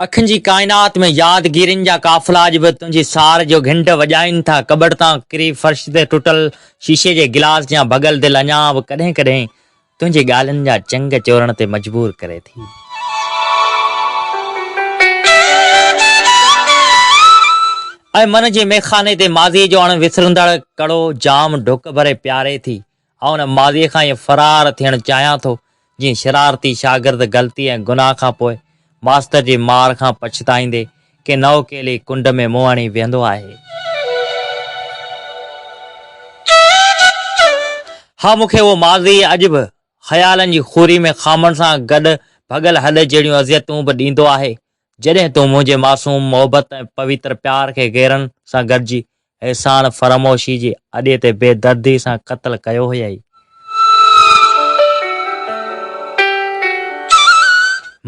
اکين جي ڪائنات ۾ يادگيرين جا قافلا اڄ به تنهنجي سار جو گهنڊ وڄائين ٿا. ڪٻٽ تان ڪري فرش تي ٽٽل شيشي جي گلاس جيان ڀڳل دل اڃا به ڪڏهن ڪڏهن تنهنجي ڳالهين جا چنگ چورڻ تي مجبور ڪري ٿي. ۽ من جي ميخاني تي ماضيء جو اڻ وسرندڙ ڪڙو جام ڍڪ ڀري پياري ٿي. آئون ان ماضيء کان ائين فرار ٿيڻ چاهيان ٿو، جيئن شرارتي شاگرد غلطي ۽ گناهه کان پوء ماستر جي مار کان پڇتائيندي ڪنهن نوڪيلي ڪنڊ ۾ منهن هڻي ويهندو آهي. ها، مون کي اهو ماضي اڄ به خيالن جي خوري ۾ خامن سان گڏ ڀڳل هڏ جهڙيون اذيتون به ڏيندو آهي، جڏهن تون منهنجي معصوم محبت ۽ پويتر پيار کي غيرن سان گڏجي احسان فراموشي جي اڏي تي بي دردي سان قتل ڪيو هيئي.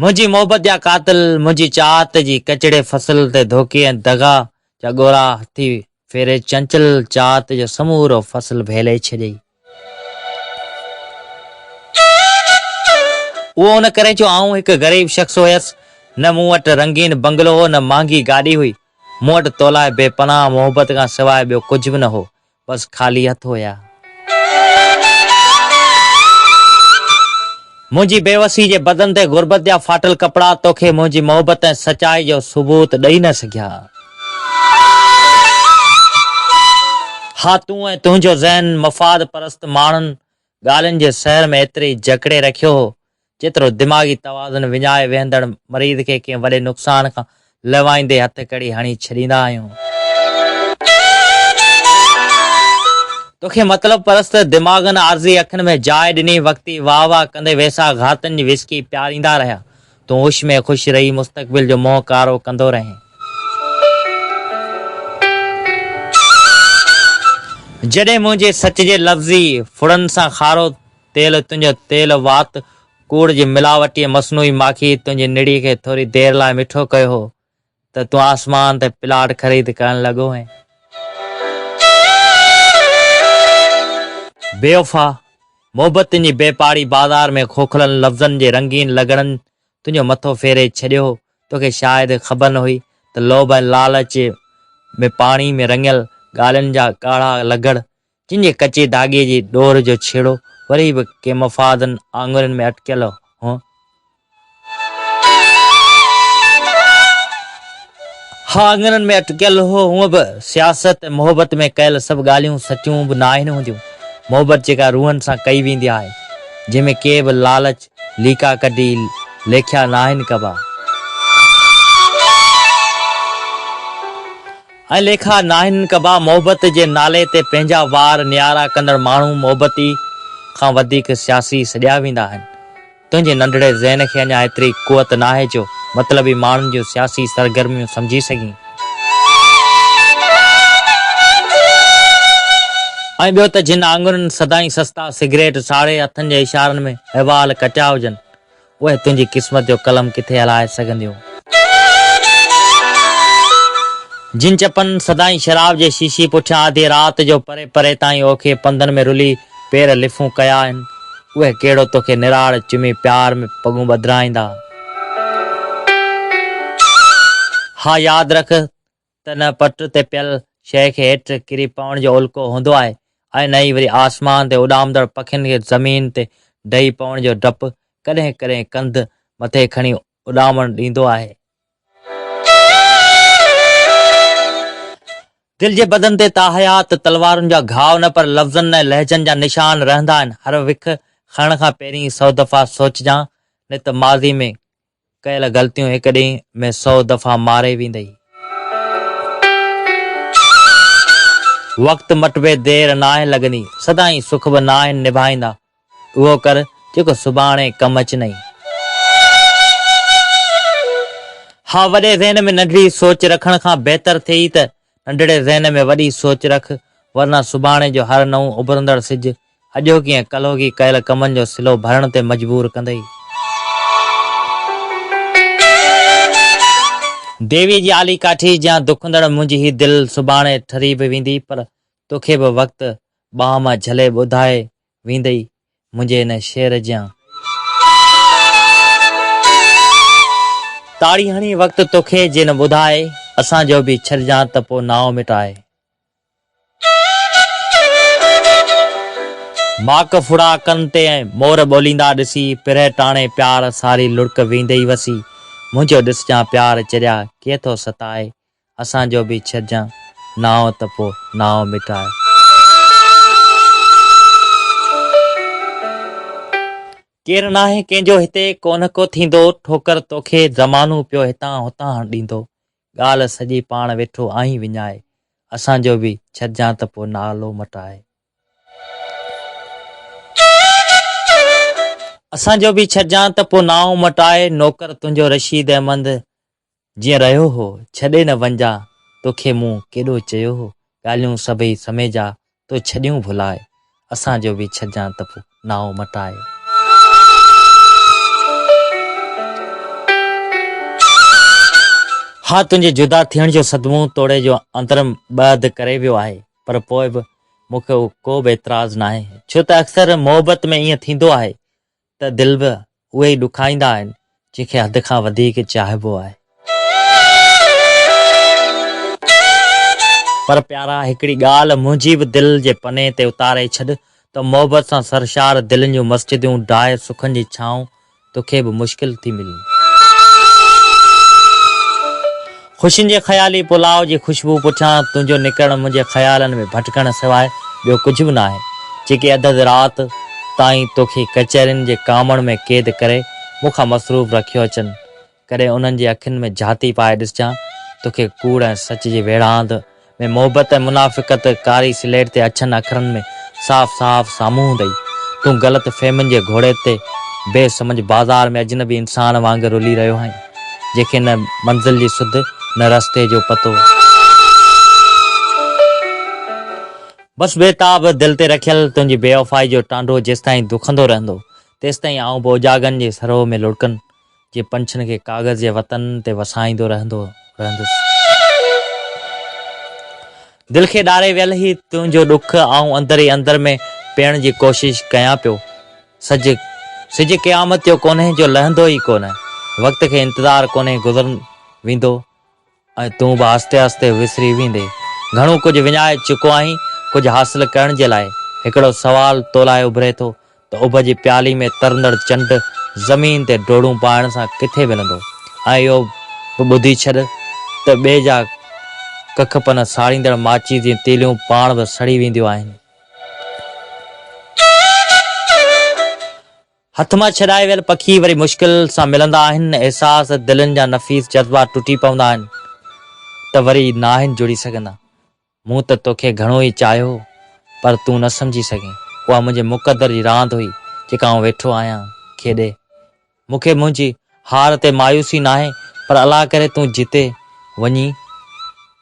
منهنجي محبت جا قاتل منهنجي چاهت جي ڪچڙي فصل تي ڌوڪي ۽ دغا جا ڳورا هٿي ڦيري چنچل چاهت جو سمورو فصل ڀيلي ڇڏيئي. اهو ان ڪري جو آئون هڪ غريب شخص هيس، نه مون وٽ رنگين بنگلو هو نه مهانگي گاڏي هئي. مون وٽ تولاء بي پناهه محبت کان سواء ٻيو ڪجهه به نه هو، بس خالي هٿ هيا. منهنجي بيوسي جي بدن تي غربت جا ڦاٽل ڪپڙا توکي منهنجي محبت ۽ سچائي جو ثبوت ڏئي نه سگهيا. ها تون ۽ تنهنجو ذهن مفاد پرست ماڻهن ڳالهين جي سحر ۾ ايتري جڪڙي رکيو هو، جيترو دماغي توازن وڃائي ويهندڙ مريض کي ڪنهن وڏي نقصان کان لوائيندي هٿڪڙي هڻي ڇڏيندا آهيون. توکي مطلب پرست دماغن عارضي اکين ۾ جاء ڏني، وقتي واهه واهه ڪندي ويساهه گهاتن جي وسڪي پياريندا رهيا. تون هوش ۾ خوش رهي مستقبل جو منهن ڪارو ڪندو رهين. جڏهن منهنجي سچ جي لفظي ڦڙن سان کارو تيل تنهنجو تيل وات ڪوڙ جي ملاوٽيء مصنوعي ماکي تنهنجي نڙي کي ٿوري دير لاء مٺو ڪيو هو ته تون آسمان تي پلاٽ خريد ڪرڻ لڳو هئين. بيوفا! محبت تنهنجي بي پاڙي بازار ۾ کوکلن لفظن جي رنگين لڳڙن تنهنجو مٿو ڦيري ڇڏيو هو. توکي شايد خبر نه هئي ته لوڀ ۽ لالچ ۾ پاڻي ۾ رڱيل ڳالهين جا ڳاڙها لڳڙ جن جي ڪچي ڌاڳي جي ڏور جو ڇيڙو وري به ڪي مفادن آڱرين ۾ اٽڪيل هو. ها آڱرين ۾ اٽڪيل هو. هونء به سياست ۽ محبت ۾ ڪيل سڀ ڳالهيون سچيون به ناهن هونديون. محبت جيڪا روحن سان ڪئي ويندي آهي، جنهن ۾ ڪي به لالچ، ليڪا ڪڍي ليکيا ناهن ڪبا. ۽ ليکا ناهن ڪبا. محبت جي نالي تي پنهنجا وار نيارا ڪندڙ ماڻهو محبتي کان وڌيڪ سياسي سڏيا ويندا آهن. تنهنجي ننڍڙي ذهن کي اڃا ايتري قوت ناهي جو مطلبي ماڻهن جون سياسي سرگرميون سمجهي سگهين. ۽ ٻيو ته جن آڱرين سدائين سستا سگريٽ ساڙي هٿن جي اشارن ۾ احوال ڪٽيا هجن، اهي تنهنجي قسمت جو قلم ڪٿي هلائي سگهنديون؟ جن چپن سدائين شراب جي شيشي پٺيان آڌيء رات جو پري پري تائين اوکي پنڌن ۾ رلي پير لڦون ڪيا آهن، اهي ڪهڙو توکي نراڙ چمي پيار ۾ پڳون ٻڌرائيندا؟ ها ياد رک ته نه پٽ تي پيل شيء کي هيٺ ڪري پوڻ جو الڪو هوندو آهي ۽ نه ئي وري آسمان تي اڏامندڙ پکين کي زمين تي ڊهي پوڻ جو ڊپ ڪڏهن ڪڏهن ڪنڌ مٿي کڻي اڏامڻ ڏيندو آهي. دل جي بدن تي تاحيات تلوارن جا گهاء نه پر لفظن ۽ لهجن جا نشان رهندا آهن. هر وک کڻڻ کان پهرين سئو دفعا سوچجان نه ته ماضي ۾ ڪيل غلطيون هڪ ڏينهن ۾ سئو دفعا ماري ويندئي. وقت مٽبي دير ناهي لڳندي، سدائين سک به ناهن نڀائيندا، اهو ڪر جيڪو سڀاڻي ڪم اچنئي. ها وڏي ذهن ۾ ننڍڙي سوچ رکڻ کان بهتر ٿئي ته ننڍڙي ذهن ۾ وڏي سوچ رک، ورنه سڀاڻي جو هر نئون اڀرندڙ سج اڄوڪي ۽ ڪلهوڪي ڪيل ڪمن جو سلو ڀرڻ تي مجبور ڪندئي. ديويء جي آلي ڪاٺي جيان دکندڙ منهنجي هي دل سڀاڻي ٺري به ويندي پر توکي به وقت ٻانهن مان جهلي ٻڌائي ويندئي منهنجي هن شعر جيان. تاڙي هڻي وقت توکي جي نه ٻڌائي، اسان جو به ڇڏجان ته پو نانء مٽائي. ماڪ ڦڙا ڪن تي ۽ مور ٻوليندا ڏسي، پرهه ٽاڻي پيار ساري لڙڪ ويندئي وسي. منهنجو ڏسجان پيار چريا ڪيئن ٿو ستائي، اسان جو به ڇڏجان نانء ته پو نانء مٽائي. ڪير ناهي ڪنهن جو هتي ڪونه ڪو ٿيندو، ٺوڪر توکي زمانو پيو هتان هتان ڏيندو، ڳالهه سڄي پاڻ ويٺو آهين وڃائي، اسان جو به ڇڏجان ته پوء نالو مٽائي. اسان جو به ڇڏجان ته پوء نانء مٽائي، نوڪر تنهنجو رشيد احمد جيئن رهيو هو، ڇڏي نه وڃجان، توکي مون ڪيڏو چيو هو، ڳالهيون سڀئي سميجا، تو ڇڏيون ڀلائي، اسان جو به ڇڏجان ته پوء نانء مٽائي. ها تنهنجي جدا ٿيڻ جو صدمو توڙي جو اندرم ٻه اڌ ڪري ويو آهي، پر پوء به مون کي ڪو به اعتراض ناهي، ڇو ته اڪثر محبت ۾ ائين ٿيندو آهي ته دل به اهي ئي ڏکائيندا آهن، جن کي حد کان وڌيڪ چاهبو آهي. پر پيارا هڪڙي ڳالهه منهنجي به دل جي پني تي اتاري ڇڏ ته محبت سان سرشار دلين جون مسجدون ڊاهي سکن جي ڇانو توکي به مشڪل ٿي ملي. خوشين جي خيالي پلاء جي خوشبو پٺيان تنهنجو نڪرڻ منهنجي خيالن ۾ ڀٽڪڻ سواء ٻيو ڪجهه به ناهي. جيڪي اڌ اڌ رات تائين توکي ڪچهرين جي ڪامڻ ۾ قيد ڪري مون کان مصروف رکيو اچن. ڪڏهن انهن جي اکين ۾ جهاتي پائي ڏسجان، توکي ڪوڙ ۽ سچ جي ويڙهاند ۾ محبت ۽ منافقت ڪاري سليٽ تي اڇن اکرن ۾ صاف صاف سامهون هوندئي. تون غلط فهمين جي گهوڙي تي بي سمجهه بازار ۾ اجنبي انسان وانگر رلي رهيو آهين، جنهن کي نه منزل جي سڌ نه رستي جو پتو. بس بي تاب دل تي رکيل تنهنجي بيوفائي جو ٽانڊو جيستائين دکندو رهندو، تيستائين آئون به اوجاڳن جي سروهه ۾ لڙڪن جي پنڇن کي ڪاغذ جي وطن تي وسائيندو رهندو رهندس. دل کي ڏاري ويل هي تنهنجو ڏک آئون اندر ئي اندر ۾ پيئڻ جي ڪوشش ڪيان پيو. سج سج قيامت جو ڪونهي جو لهندو ئي ڪونه. وقت کي انتظار ڪونهي گذر ويندو. ۽ تون به آهستي آهستي وسري ويندين. گهڻو ڪجهه وڃائي چڪو آهين، ڪجهه حاصل ڪرڻ جي لاء. هڪڙو سوال تو لاء اڀري ٿو ته اڀ جي پيالي ۾ ترندڙ چنڊ زمين تي ڊوڙون پائڻ سان ڪٿي ملندو؟ ۽ اهو به ٻڌي ڇڏ ته ٻئي جا ڪک پن ساڙيندڙ ماچيس جون تيليون پاڻ به سڙي وينديون آهن. هٿ مان ڇڏائي ويل پکي وري مشڪل سان ملندا آهن، احساس دلين جا نفيس جذبا ٽٽي پوندا آهن ته وري ناهن جڙي سگهندا. مون ته توکي گهڻو ئي چاهيو هو پر تون نه سمجهي سگهين. اها منهنجي مقدر جي راند هئي جيڪا آئون ويٺو آهيان کيڏي. مون کي منهنجي هار تي مايوسي ناهي پر الله ڪري تون جتي وڃين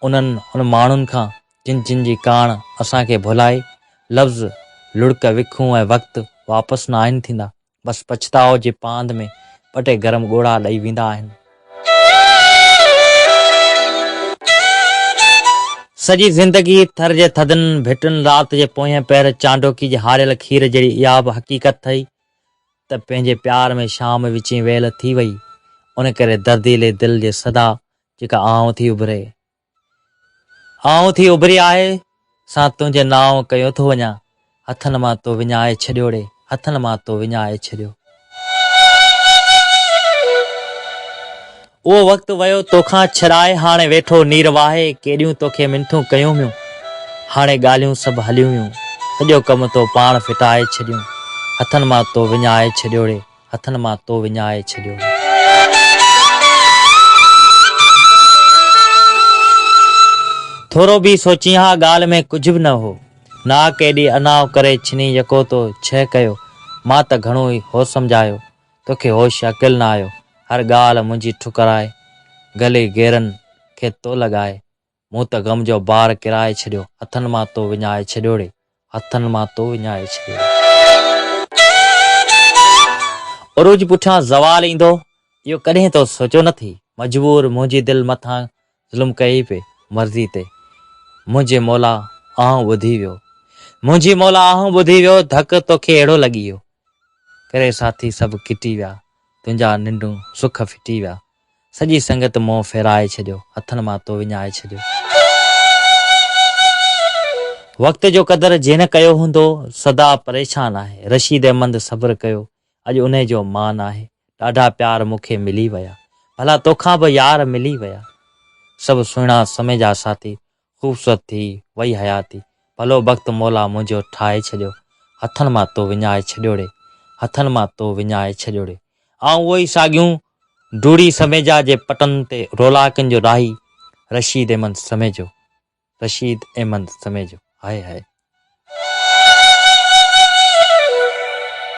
انهن ان ماڻهن کان جن جن جي ڪاڻ اسان کي ڀلائي، لفظ، لڙڪ، وکون ۽ وقت واپس ناهن ٿيندا، بس پڇتاء جي پاند ۾ ٻه ٽي گرم ڳوڙها ڏئي ويندا آهن. سڄي زندگي ٿر جي ٿڌن ڀٽن رات جي پوئين پهر چانڊوڪي جي هاريل کير جهڙي اها به حقيقت ٿئي ته پنهنجي پيار ۾ شام وچين ويل ٿي وئي، ان ڪري درديلي دل جي صدا جيڪا آئون ٿي اڀري. آئون ٿي اڀري آهي، سان تنهنجي نانء ڪيو ٿو وڃان، هٿن مان تو وڃائي ڇڏيو ڙي، هٿن مان تو وڃائي ڇڏيو. اهو وقت ويو توکان ڇڏائي، هاڻي ويٺو نير واهي، ڪيڏيون توکي منٿون ڪيون هيون، هاڻي ڳالهيون سڀ هليون ويون، سڄو ڪم تو پاڻ ڦٽائي ڇڏيون، هٿن مان تو وڃائي ڇڏيو ڙي. هٿن مان تو وڃائي ڇڏيو. ٿورو به سوچين ها ڳالهه ۾ ڪجهه به نه هو. ناڪ ايڏي اناء ڪري ڇني يڪو تو ڇهه ڪيو. مان ته گهڻو ئي هو سمجهايو. توکي هوش عقل نه آيو. هر ڳالهه منهنجي ٺڪرائي گلي غيرن کي تو لڳائي. مون ته غم جو بار ڪرائي ڇڏيو، هٿن مان تو وڃائي ڇڏيو ڙي، هٿن مان تو وڃائي ڇڏيو ڙي. عروج پٺيان زوال ايندو، اهو ڪڏهن تو سوچيو نه ٿي. مجبور منهنجي دل مٿان ظلم ڪيئي پئي مرضي تي. منهنجي مولا آهون ٻڌي ويو. منهنجي مولا آهون ٻڌي ويو، ڌڪ توکي اهڙو لڳي ويو. ڪري ساٿي سڀ ڪٽي ويا، تنهنجا ننڊون سک ڦٽي ويا. سڄي سنگت منهن ڦيرائي ڇڏيو، هٿن مان تو وڃائي ڇڏيو. وقت جو قدر جنهن ڪيو هوندو، سدا پريشان آهي. رشيد احمد صبر ڪيو، اڄ انهي جو مان آهي. ڏاڍا پيار مون کي ملي ويا، ڀلا توکان به يار ملي ويا. سڀ سهڻا سميجا ساٿي، خوبصورت ٿي وئي حياتي. ڀلو بخت مولا منهنجو ٺاهي ڇڏيو، هٿن مان تو وڃائي ڇڏيو ڙي، هٿن مان تو وڃائي ڇڏيو ڙي. آئون اهو ئي ساڳيون ڊوڙي سميجا جي پٽن تي رولاڪن جو راهي رشيد احمد سميجو، رشيد احمد سميجو. هاء هاء.